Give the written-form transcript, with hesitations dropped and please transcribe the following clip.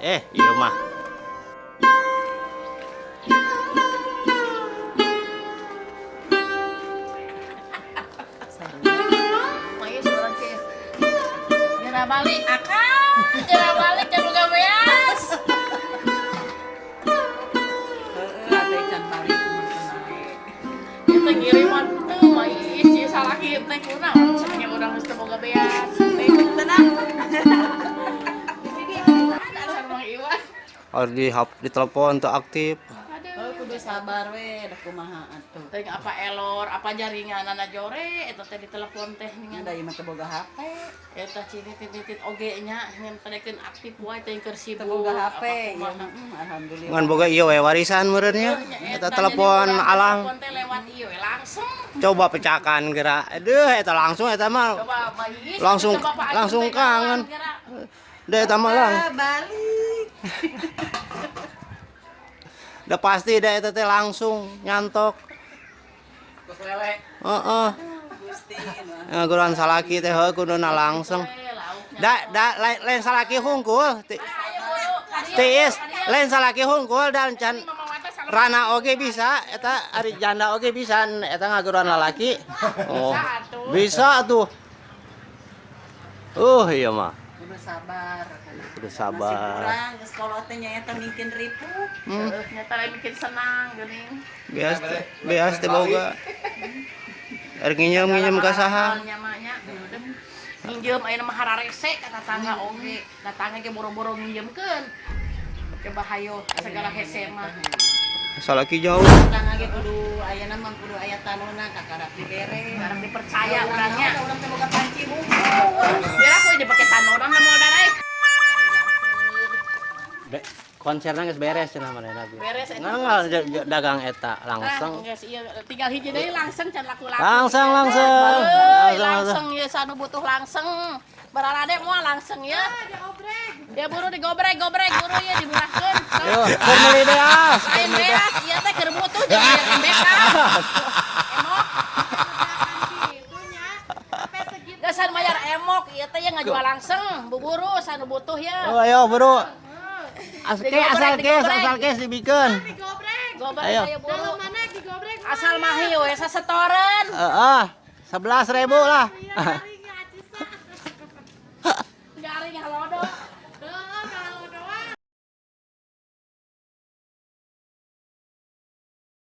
Ieu mah. Maya seorang ke. Geura balik akang, geura balik can boga beas. Heeh, atuh can balik mah kemari. Kita ngiriman teu Mai si salaki teh kunaon cenah urang geus teu boga beas. Teh tenang. Dasar Mang Iwan. Harus di di telepon tuh aktif. Aduh. Oh, kudu sabar we, da kumaha atuh. Teh apa error, apa jaringan jore eta teh di telepon teh ningan. Da ieu mah teu boga HP. Eta cini titit oge nya ngan tadekeun aktif wae teh keur Teu sibuk. boga HP, Apa ieu kumaha. mah alhamdulillah. Ngan boga ieu we warisan meureun nya. Eta telepon alang. Telepon teh lewat ieu we langsung. Coba pecakan geura. Aduh, eta langsung eta mah. Coba Mai. Langsung- coba Pak Acung langsung teh kangen. geura. Deh eta mah lang. Ah, balik. Udah pasti deh eta teh langsung nyantok. Heeh. Gusti nu. Ngaguruan salaki teh heuh kuduna langsung. Eh, lauknya. Da da lain, lain salaki hungkul. Ayo buru, kadieu, Tiis, kadieu. lain salaki hungkul dan can Mama Wata salam. rana oge bisa eta ari janda oge bisa eta ngaguruan lalaki. Oh. Bisa tuh. Iya mah. Kudu sabar. Kudu sabar. Masih kurang geus kolot teh nyaeta mingkin ripu. Hmm. Nyata lain bikin senang geuning. Beas teh, beas teh boga. Erek nginjem-nginjem ka saha? Nya mah nya. Nginjem ayeuna mah hararese ka tatangga oge. Tatangga ge boro-boro nginjemkeun. Coba hayo segala hese mah. Salaki jauh. Tetangga ge kudu ayeuna mah kudu aya tanona kakarap dibere. Barang dipercaya urangnya. Urang teh boga panci bungkus. Biar aku dipake tanonan lah modal euy. Konserna geus beres cenah manehna ge. Beres eta. Nggak dagang eta langsung. Ah, geus ieu tinggal hiji deui langsung can laku-laku. Langsung langsung. Euy, Langsung langsung. langsung ya sanu butuh langsung. Bararade moal langsung ya. Dia buru digobrek, gobrek buru ya dimurahkeun. Yo, keur meuli beas. Lain beas, ieu teh keur butuh jeung bayar MBK. Emok. Dasar bayar emok, ieu teh ya ngajual langsung, buburu sanu butuh ya. Oh, ayo buru. Asal Digobrek, asal kes, digobrek. asal kes dibikeun. Gobrek Ayo. ayo buru. Asal mahi we sasetoreun. Heeh. 11.000 lah.